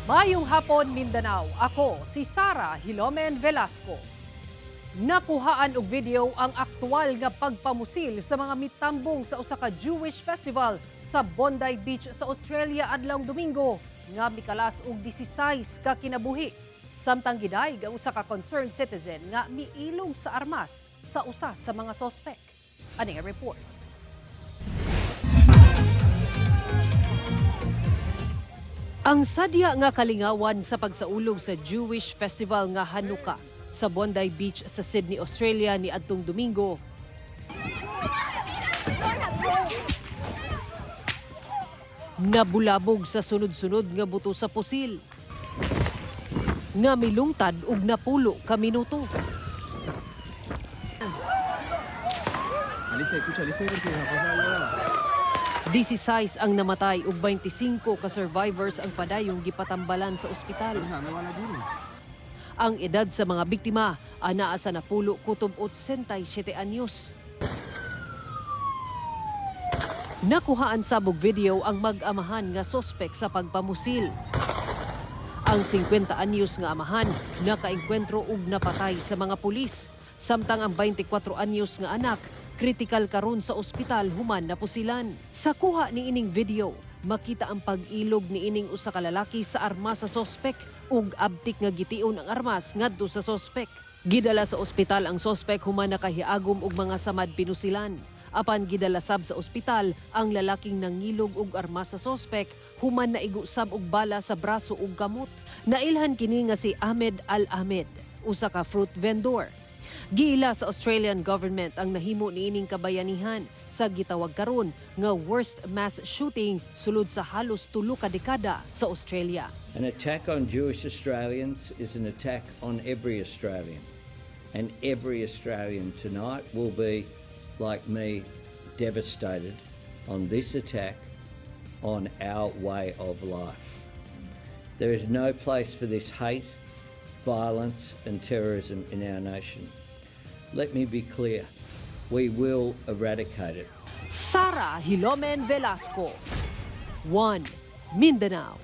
Maayong hapon, Mindanao. Ako si Sara Hilomen Velasco. Nakuhaan og video ang aktual nga pagpamusil sa mga mitambong sa usa ka Jewish festival sa Bondi Beach sa Australia adlawng Domingo nga mikalas og 16 ka kinabuhi. Samtang gidayeg ang usa ka concerned citizen nga miilog sa armas sa usa sa mga sospek. Ani ang report. Ang sadya nga kalingawan sa pagsaulog sa Jewish festival nga Hanukkah sa Bondi Beach sa Sydney, Australia ni adtong Domingo, nabulabog sa sunod-sunod nga buto sa pusil nga milungtad og napulo ka minuto. Alicia, escucha, Alicia, porque la cosa va 16 ang namatay ug 25 ka survivors ang padayong gipatambalan sa ospital. Ang edad sa mga biktima anaa sa napulo kutob 87 anyos. Nakuhaan sa og video ang mag-amahan nga sospek sa pagpamusil. Ang 50 anyos nga amahan nakaengkwentro og napatay sa mga pulis. Samtang ang 24 anyos nga anak kritikal karon sa ospital human napusilan. Sa kuha ni ining video, makita ang pag-ilog ni ining usa ka lalaki sa armas sa sospek ug abtik nga gitiun ang armas ngadto sa sospek. Gidala sa ospital ang sospek human nakahiagom og mga samad pinusilan. Apan gidala sab sa ospital ang lalaking nangilog og armas sa sospek human naigo sab og bala sa braso ug kamot. Nailhan kini nga si Ahmed Al Ahmed, usa ka fruit vendor. Giila sa Australian government ang nahimo niining kabayanihan sa gitawag karon nga worst mass shooting sulod sa halos 3 ka dekada sa Australia. An attack on Jewish Australians is an attack on every Australian. And every Australian tonight will be, like me, devastated on this attack on our way of life. There is no place for this hate, violence, and terrorism in our nation. Let me be clear: we will eradicate it. Sara Hilomen Velasco, 1 Mindanao.